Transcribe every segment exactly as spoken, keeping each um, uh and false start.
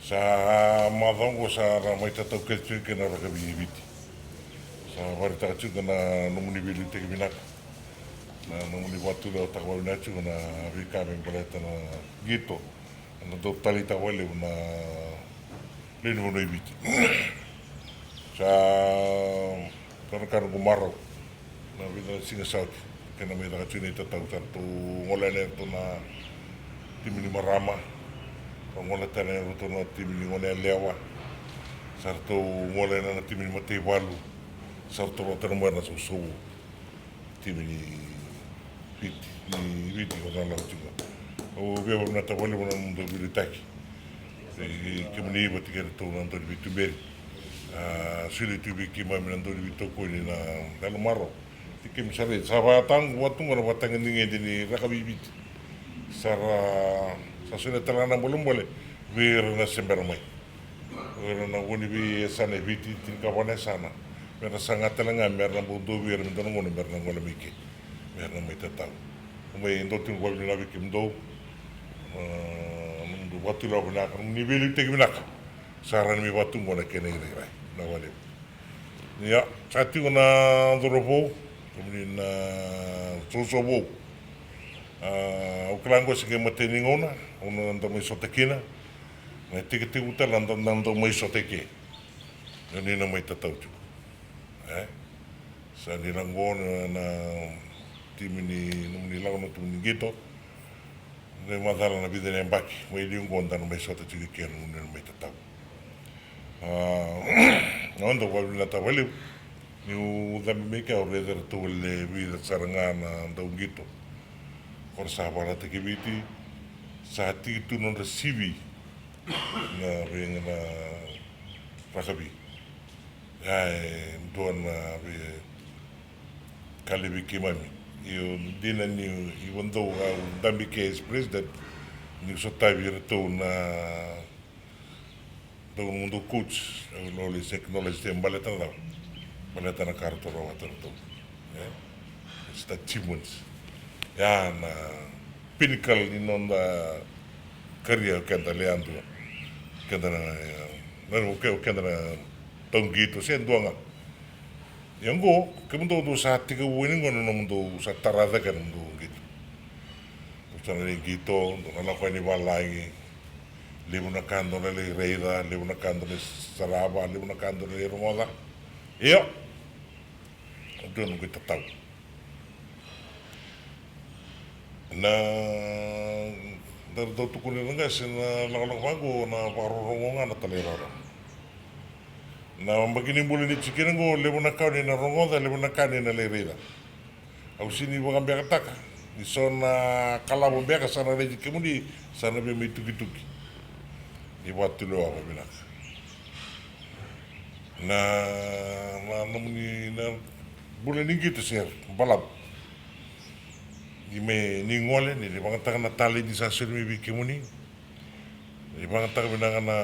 Sa macawa oqo sa ra mai tatau kece tiko kei na rakavi e Viti. Sa vakaraitaka tiko na nomuni veiliutaki vinaka, na nomuni vakatulewataka vakavinaka tiko na veika me baleta na qito, na dau taleitaka vakalevu na lewe ni vanua e Viti. Sa dua na ka noqu marau na vica na siga sa oti, kena mai caka tiko na itatau, sa ratou gole yani iratou na timi ni marama, sa gole tale yani iratou na timi ni gone yalewa, sa ratou gole yani na timi ni mataivalu, sa ratou lako tale mai na sausauvou, timi ni Viti, ni Viti ko sa lako tiko. Au via vakavinavinaka vakalevu na nomudou veiliutaki. Vei kemuni vata kei iratou na dau ni veituberi. A, solia tu vei keimami na dau ni veitokoni na yalomarau. Vei kemuni sa raica, sa vakataqu vata qo na vakatagedegede ni rakavi e Viti. Sa ra, sa solia tale ga na bolebole vei ira na se bera mai. O ira na vo ni veiyasana e Viti, tinikava na yasana. Me ra saga tale ga me ra na bau dua vei ira me dua na gauna me ra na gole mai ke, me ra na mai tatau. Au mai dua tiko na vakavinavinaka vei kemudou. A, nomudou vakatulewa vinaka, nomuni veiliutaki vinaka. Sa rawa ni mai vaka tu qo na kena irairai. Vinaka vakalevu. Ia, sa tiko na cauravou, kemuni na sausauvou. A, au kila qo se qai matai ni gauna au na dau mai sota kina. Na itekitekivu tale na dau, na dau mai sota i ke. Ia ni na mai tatau tiko. E? Sa ni lako na, na timi ni, nomuni lako na timi ni qito. Qai macala na vica na yabaki mai liu qo da na mai sota tiko i ke, na nomuni na mai tatau. A, au dau vakavinavinaka vakalevu niu cabe mai ke, au raica iratou e vica sara ga na dauqito. Ko ra sa vakaraitaki Viti, sa tiki tu nodra sivi na veiga na rakavi. Ia e dua na veika levu vei keimami. Io, dina ni, even though au dabe ke as president, niu sotavi iratou na dau, nomudou coach, au always acknowledge them baleta na cava? Baleta na ka ratou rawata ratou. E? It's the achievements. Ia na pinnacle ni noda career o keda le yadua. Keda na, na, o ke-, o keda na dauqito se dua ga. Ia oqo, kemudou dou sa tekivu yani oqo na nomudou sa tara cake na nomudou qito. Dou sa na lai qito, dou na lako yani valagi. Levu na ka dou na lai raica, levu na ka dou na lai sarava, levu na ka dou na lai rogoca. Io. Dua na noqu itatau. Na, da dau tukuna ira qase na lakolako vaqo na vakarorogo ga na talairawarawa. Na yabaki ni bula ni tiko kina qo, levu na ka ni na rogoca, levu na ka ni na lai raica. Au sega ni vakabekataka ni so na kalavo beka sa na raici kemuni, sa na via mai tukituki. Ni vakatulewa vakavinaka. Na, na nomuni na bula ni qito se balavu. Ni me, ni gole, ni, ni vagataka na taledi sa soli mai vei kemuni. Ni vagataka vinaka na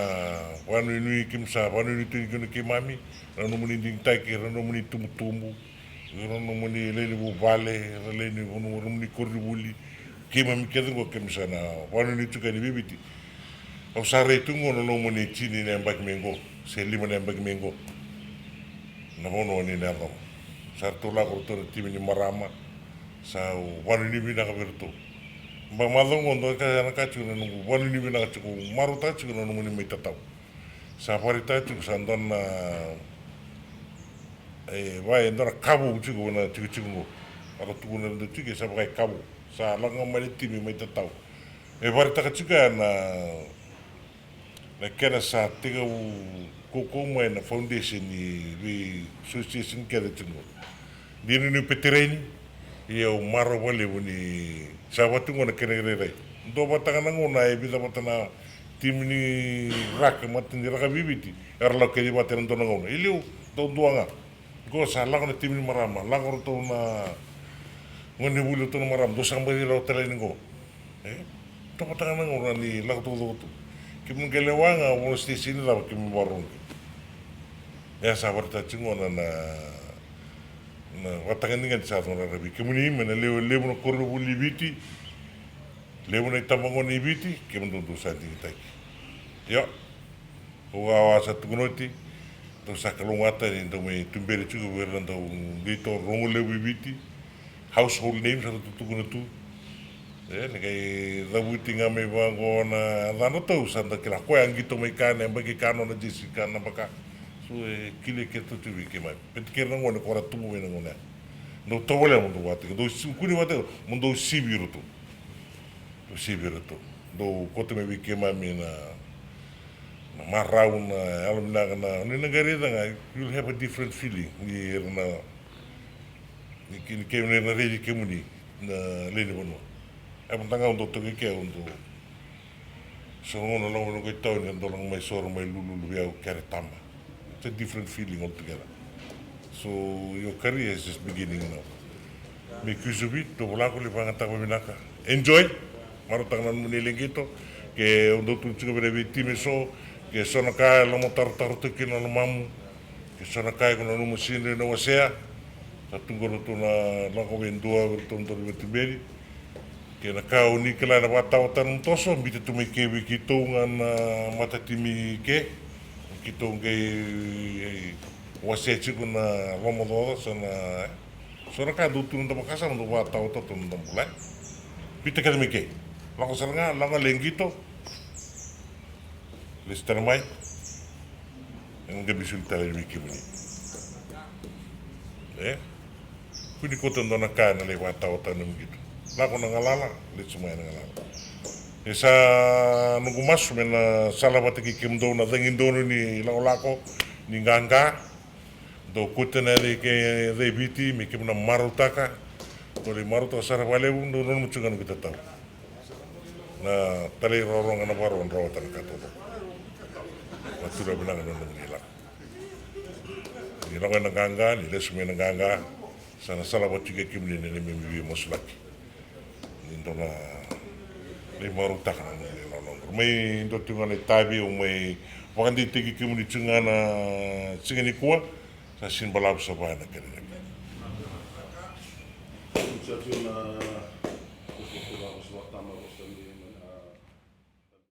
vakanuinui keimami sa vakanuinui tu kina keimami, na nomuni digitaki, na nomuni tubutubu, na nomuni lewe ni vuvale, na lewe ni vanua, na nomuni koronivuli. Keimami kece qo keimami sa na vakanuinui tu kina vei Viti. Au sa rai tu qo na loma ni tini na yabaki mai qo se lima na yabaki mai qo. Na vanua ni na yacova. Sa ratou lako ratou na timi ni marama. Sa au vakanuinui vinaka vei iratou. Ba macawa qo dua ka ya na ka tiko na noqu vakanuinui vinaka tiko, marautaka tiko na nomuni mai tatau. Sa vakaraitaka tiko sa dua na, e, va e dua na ka vou tiko na tikotiko qo. Au tukuna e dua tiko e sa vaka e ka vou. Sa lako ga mai na timi mai tatau. E vakaraitaka tiko ya na, na kena sa tekivu kaukaua mai na foundation ni vei association kece tiko. Dina niu peteriani, ia au marau vakalevu ni sa vaka tu qo na kena irairai. Dua vata ga na gauna e vica vata na timi ni raka, mata ni rakavi e Viti, era lako kece vata ena dua na gauna. E liu, dau dua ga. Qo sa lako na timi ni marama, lako ratou na gonevuli, ratou na marama, dou sa baci lako tale yani qo. E? Dua vata ga na gauna ni lako taucoko tu. Kemuni qai lewa ga, vo na station cava kemuni vakarorogo. E sa vakaraitaka tiko na, na, na vakatagedegede sa caka na rakavi. Kemuni mai na levu, levu na koronivuli i Viti, levu na itabagone i Viti, kemudou dou sa digitaki. Io. Au a sa tukuna oti, dou sa kalougata ni dou mai tuberi tiko vei ira na dau qito rogo levu i Viti. Household names era tu tukuna tu. E, ni qai cavuti ga mai vaqo na yacadra tou sa da kila koya a qito mai ka na yabaki ka nona jesi ka na baka. So e kila kece tu vei keimami. Peti kei ira na gone ko ra tubu mai na gone ya. Dou tovolea mo dou vakataki, dou si-, kuni vakataki, mo dou sivi iratou. Dou sivi iratou. Dou kauta mai vei keimami na, na marau, na yalovinaka, na, ni na qai raica ga, you'll have a different feeling. Ni ira na, ni ke-, ni kemuni na raici kemuni na lewe ni vanua. E vata ga au dau toka i ke, au dau So na gauna lako mai na qai tauni, e dau lako mai soro mai lululu vei au kere tama. It's a different feeling altogether. So your career is just beginning now. Make use of it, dou volako, lai vakayagataka vakavinaka. Enjoy. Marautaka na nomuni lai qito. Ke au dau tukuna tiko vei na veitimi eso, ke so na ka e lomatarotaro tu kina na lomamu. Ke so na ka iko nanuma sega ni na wasea, sa tu qo ratou na lako vei dua vei ratou na dau veituberi. Kei na ka o ni kila ena vakataotaka na nomu toso, biuta tu mai ke vei keitou ga na matatimi ke. Keitou qai wasea tiko na lomaocaoca, so na, so na ka dau tu na noda vakasama, dau vakataotaka tu na noda bula. Biuta kece mai ke. Lako sara ga, lako ga lai qito. Lesu tale mai. E na qai biu soli tale vei kemuni. E? Kua ni kauta dua na ka ena lai vakataotaka na nomu qito. Lako na galala, lesu mai na galala. E sa noqu masu me na sala vata kei kemudou na cagi donu ni lakolako, ni qaqa. Dou kauta na yaca i ke, yaca i Viti, me kemuni na marautaka. Dou lai marautaka sara vakalevu, dou nanuma tiko ga na noqu itatau. Na talairawarawa ga na vakarau rawata na ka taucoko. Vakaturi vinaka na nomuni lako. Ni lako ena qaqa, ni lesu mai na qaqa, sa na sala vata tiko kei kemuni na neimami veimasulaki. Ni dou na lai marautaka na nomuni lako qori. Mai dua tiko ga na itavi, au mai vakadeitaki kemuni tiko ga na siga nikua, sa sini balavu sa va ena kena yaga.